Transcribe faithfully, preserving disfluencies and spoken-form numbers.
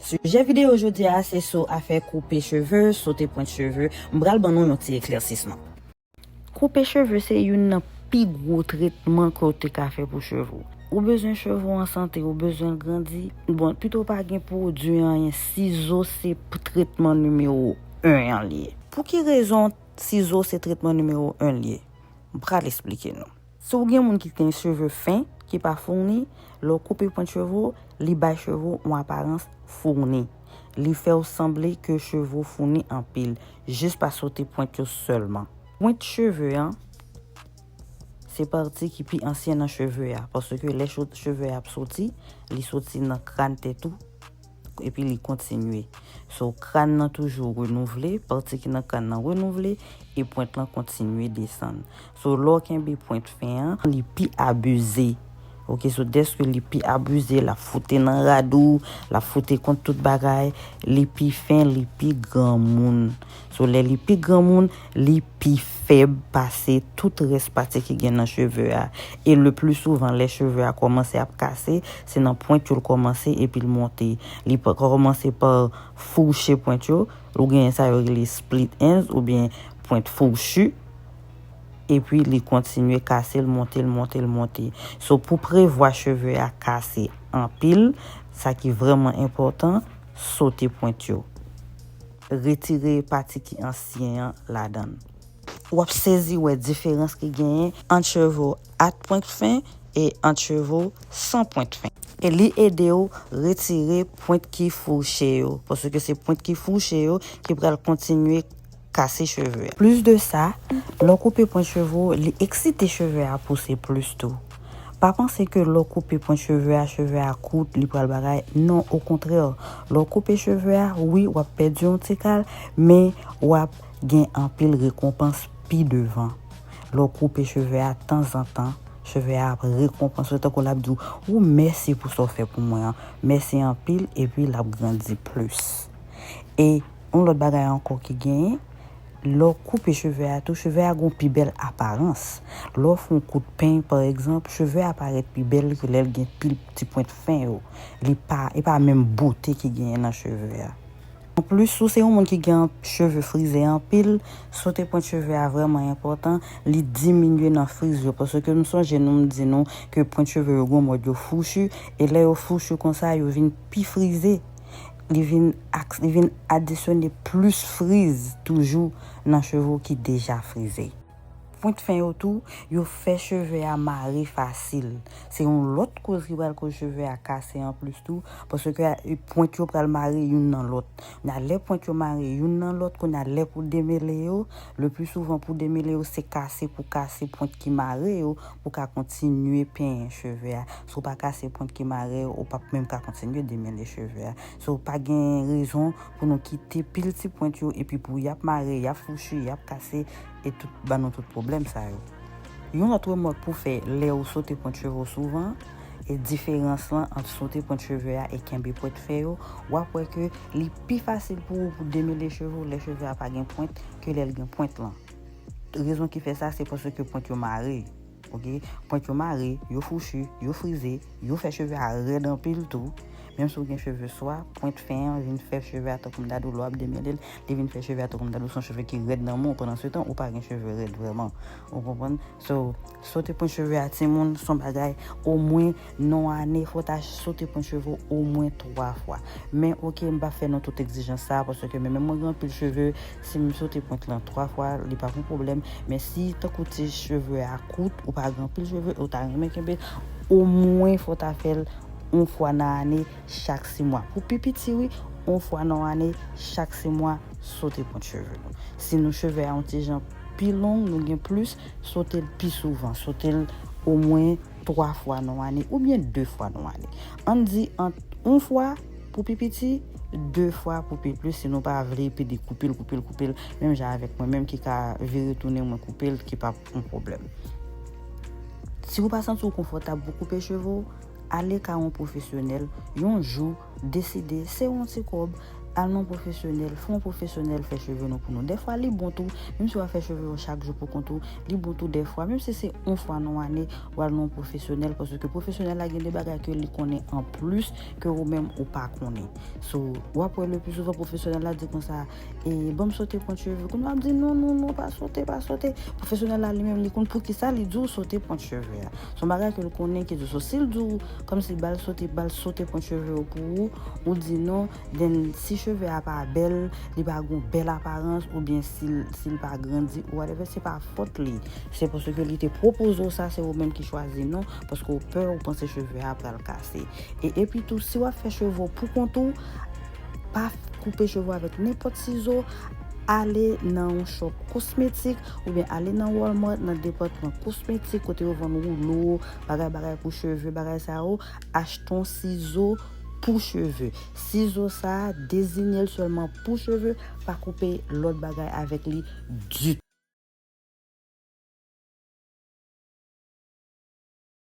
Sijè videyo jodi a se sou afè koupe cheve, sote pwent cheve. M pral ban nou yon ti eklèsisman. Koupe cheve se youn nan pi gwo tretman ke w te ka fè pou cheve w. Ou bezwen cheve w an sante, ou bezwen l grandi. Bon, pito pa gen pwodui anyen, sizo se p-, tretman nimewo en an li ye. Pou ki rezon sizo se tretman nimewo en li ye? M pral esplike nou. Si w gen moun ki gen cheve fen, ki pa founi, lè w koupe pwent cheve w, li bay cheve w yon aparans founi. Li fè w sanble ke cheve w founi anpil, jis pa sote pwent yo sèlman. Pwent cheve an, se pati ki pi ansyen nan cheve a, paske lè cho-, cheve a ap soti, li soti nan kràn tèt ou, epi li kontinye. So, kràn nan toujou renouvle, pati ki nan kràn nan renouvle, e pwent lan kontinye desann. So, lè w kenbe pwent fen an, li pi abize. Ok, so dèske li pi abize, l ap foute nan rad ou, l ap foute kont tout bagay, li pi fen, li pi granmoun. So, lè li pi granmoun, li pi fèb pase tout rès pati ki gen nan cheve a. E le pli souvan, lè cheve a kòmanse ap kase, se nan pwent yo l kòmanse epi l monte. Li pa kòmanse pa fouche pwent yo, ou genyen sa yo rele split ends oubyen pwent fouchi, epi li kontinye kase, l monte, l monte, l monte. So, pou prevwa cheve a kase anpil, sa ki vrèman enpòtan, sote pwent yo. Retire pati ki ansyen an ladan l. W ap sezi wè diferans ki genyen ant cheve w at pwent fen e ant cheve w san pwent fen. E li ede w retire pwent ki fouche yo, paske se pwent ki fouche yo ki pral kontinye kase cheve a. Plis de sa, lè w koupe pwent cheve w, li eksite cheve a pouse plis tou. Pa panse ke lè w koupe pwent cheve a, cheve a kout, li pral bagay. Non, okontrè, lè w koupe cheve a, wi, w ap pèdi yon ti kal, men w ap gen anpil rekonpans pi devan. Lè w koupe cheve a tanzantan, cheve a ap rekonpanse w, tankou l ap di w, ou mèsi pou sa w fè pou mwen an. Mèsi anpil, epi l ap grandi plis. E yon lòt bagay ankò ki genyen, lè w koupe cheve a tou, cheve a gon pi bèl aparans. Lè w fè yon kout peny, pa egzanp, cheve a parèt pi bèl ke lè l gen pil ti pwent fen yo. Li pa, e pa menm bote ki genyen nan cheve a. Anplis, si w se yon moun ki gen cheve frize anpil, sote pwent cheve a vrèman enpòtan, li diminye nan friz yo. Paske m sonje nou, m di nou ke pwent cheve yo gon mòd yo fouchi, e lè yo fouchi konsa, yo vin pi frize. Li vin ak-, li vin adisyone plis friz toujou nan cheve w ki deja frize. Pwent fen yo tou, yo fè cheve a mare fasil. Se yon lòt koz ki pral koz cheve a kase anplis tou, paske pwent yo pral mare youn nan lòt. Kounye a lè pwent yo mare youn nan lòt, kounye a lè pou demele yo, le pli souvan pou demele yo, se kase pou kase pwent ki mare yo, pou ka kontinye penyen cheve a. Si w pa kase pwent ki mare yo, ou p ap menm ka kontinye demele cheve a. So, pa gen rezon pou nou kite pil ti pwent yo, epi pou y ap mare, y ap fouchi, y ap kase, e tout, ban nou tout pwoblèm sa yo. Yon lòt remòk pou fè lè ou sote pwent cheve w souvan, e diferans lan ant sote pwent cheve a e kenbe pwent fen yo, w ap wè ke li pi fasil pou ou pou demele cheve w lè cheve a pa gen pwent ke lè l gen pwent lan. Rezon ki fè sa, se paske pwent yo mare. Ok? Pwent yo mare, yo fouchi, yo frize, yo fè cheve a rèd anpil tou. Menm si w gen cheve swa, pwent fen an vin fè cheve a tankou m ta di w lè w ap demele l, li vin fè cheve a tankou m ta di w se yon cheve ki rèd nan men w. Pandan se tan, ou pa gen cheve rèd vrèman. Ou konprann? So, sote pwent cheve a timoun, se yon bagay, omwen nan yon ane, fò w ta sote pwent cheve w omwen twa fwa. Men, ok, m pa fè nou tout egzijans sa, paske men, menm mwen gen anpil cheve, si m sote pwent lan twa fwa, li pa pou pwoblèm. Men si, tankou ti cheve a kout, ou pa gen anpil cheve, ou ta renmen kenbe, omwen fò w ta fè l yon fwa nan ane, chak sis mwa. Pou pi piti, wi, yon fwa nan ane, chak sis mwa, sote pwent cheve nou. Si nou cheve a yon ti jan pi long, nou gen plis, sote l pi souvan. Sote l omwen twa fwa nan ane oubyen de fwa nan ane. Ann di ant yon fwa pou pi piti, de fwa pou pi plis, si nou pa vle epi de koupe l, koupe l, koupe l, menm jan avèk mwen menm ki ka vire tounen mwen koupe l, ki pa yon pwoblèm. Si ou pa santi w konfòtab pou koupe cheve w, ale ka yon pwofesyonèl, yon jou, deside, se yon ti kòb, al nan pwofesyonèl, fè yon pwofesyonèl fè cheve nou pou nou. Dèfwa, li bon tou, menm si w ap fè cheve yo chak jou pou kont ou, li bon tou dèfwa, menm si se yon fwa nan ane, w al nan yon pwofesyonèl, paske pwofesyonèl la gen de bagay ke li konnen an plis ke ou menm ou pa konnen. So, w ap wè le pli souvan pwofesyonèl la di konsa, e ban m sote pwent cheve. Kounye a w ap di, non, non, non, pa sote, pa sote. Pwofesyonèl la li menm, li konn poukisa li di w sote pwent cheve a. Se yon bagay ke l konnen ki di w. So, si l di w, kòmsi ba l sote, ba l sote pwent cheve yo pou ou, ou di non, then si cheve a pa bèl, li pa gon bèl aparans, oubyen si l, si l pa grandi, ou whatever, se pa fòt li. Se paske li te pwopoze w sa, se ou menm ki chwazi non, paske w pè, ou panse cheve a pral kase. E epi tou, si w ap fè cheve w pou kont ou, pa koupe cheve w avèk nenpòt sizo, ale nan yon shop kosmetik, oubyen ale nan Walmart, nan depatman kosmetik, kote yo vann woulo, bagay, bagay pou cheve, bagay sa yo, achte yon sizo pou cheve. Sizo sa a, deziye l sèlman pou cheve, pa koupe lòt bagay avèk li ditou.